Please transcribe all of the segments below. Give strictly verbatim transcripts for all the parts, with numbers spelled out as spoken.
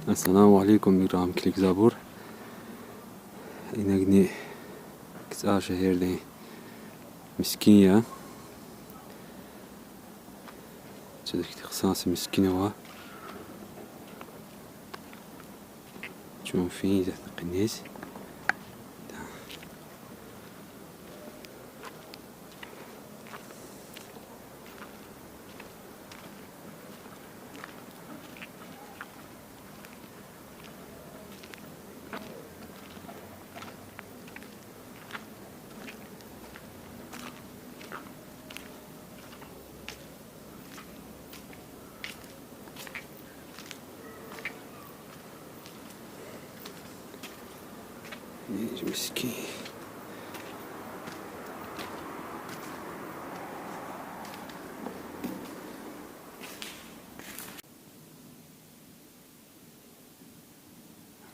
Ассаламу алейкум, играми килигзавайбур. Инагни КцӀар шегьердин мискин я. Чаз ихьтин хъсан са мискин ава. Чун фин затӀни къенез. Мискин.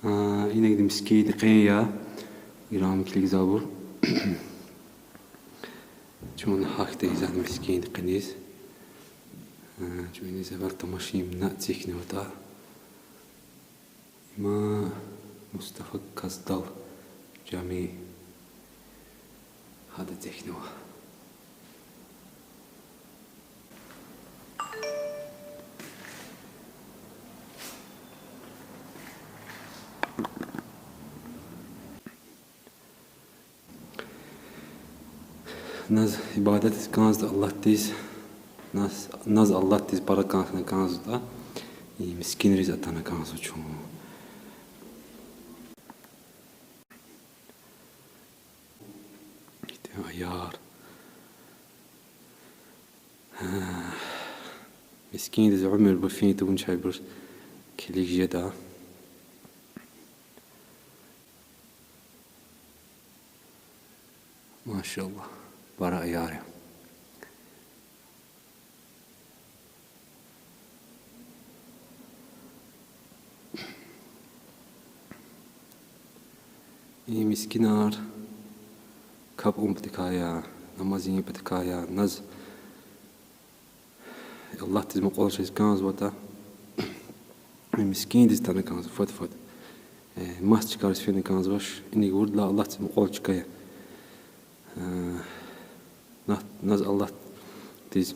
А, инагни мискинди къен я, играми килигзавайбур. Чун гьахьда ийизва мискинди къенез. А, чун иниз эвел тамашин мина эцигнаватӀа. Има Мустафа Каздал жами гьада эцигнава. Наз ибадатиз кӀанзаватӀа Аллагьдиз, наз, наз Аллагьдиз пара кӀан хьана кӀанзаватӀа, и мискинриз атана кӀанзава чун. Ихьтин аяр. Мискиндиз уьмуьрбур фин тавунвайбур килиг жеда. Машаллагь, пара аяр я. И мискинар капӀ авун патакай я, намаз ийин патакай я, наз Аллагьдиз мукьвал жез кӀанзаватӀа, и мискиндиз атана кӀанзава фад-фад. Э, маса чкайриз фена кӀанзавач, инаг виридалай Аллагьдиз мукьвал чка я. Э, на-, наз Аллагьдиз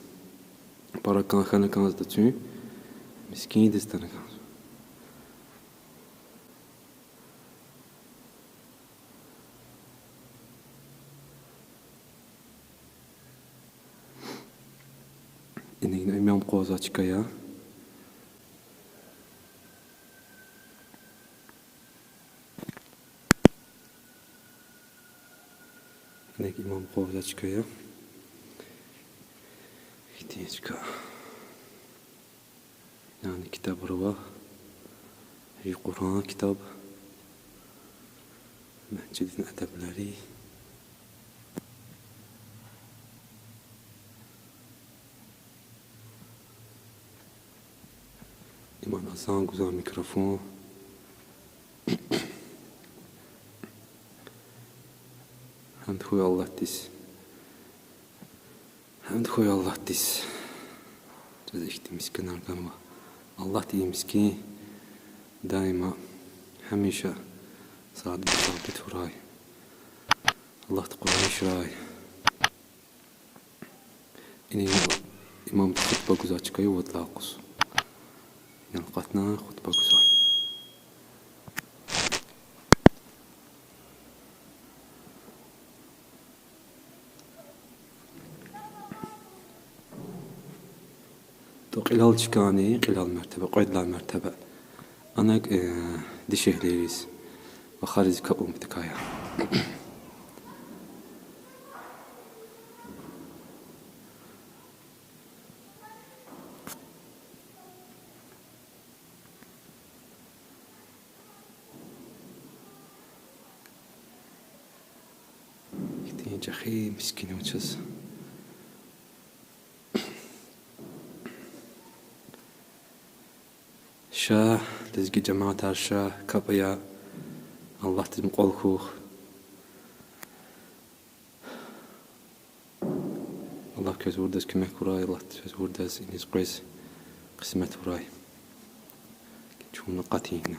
пара кӀан хьана кӀанзаватӀа чун, мискиндиз атана кӀанзава. Инагни имам къвазвай чка я. Инаг имам къвазвай чка я. Ихьтин чка. Яни китабар ава. И Къуръан китаб. Межиддин адеблари. Има азан гузвай микрофон. Гьамд хьуй Аллагьдиз. Гьамд хьуй Аллагьдиз. Чаз ихьтин мискинар ганва. Аллагьди и мискин даима, гьамиша сабит, сабит хьурай. Аллагьди къудрет ийирай. Ина имамди хутба гузвай чка я, вад лагьай юкъуз. Ина кьатна хутба гузва. ТӀа кьилел чкани, кьилел мертеба, кьвед лагьай мертеба. Ана, э, дишегьлийриз, вахариз капӀ авун патакай я. Ихьтин чӀехи мискин ава чаз. Ша, лезги жемятар, ша, капӀ ая, Аллагьдиз мукьвал хьухь. Аллагьди квез виридаз куьмек авурай, Аллагьди квез виридаз иниз къвез къисмет авурай. Чун акъатна.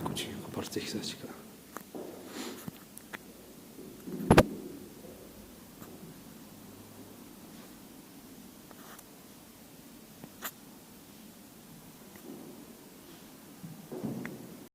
Кучи къапар цихзачка.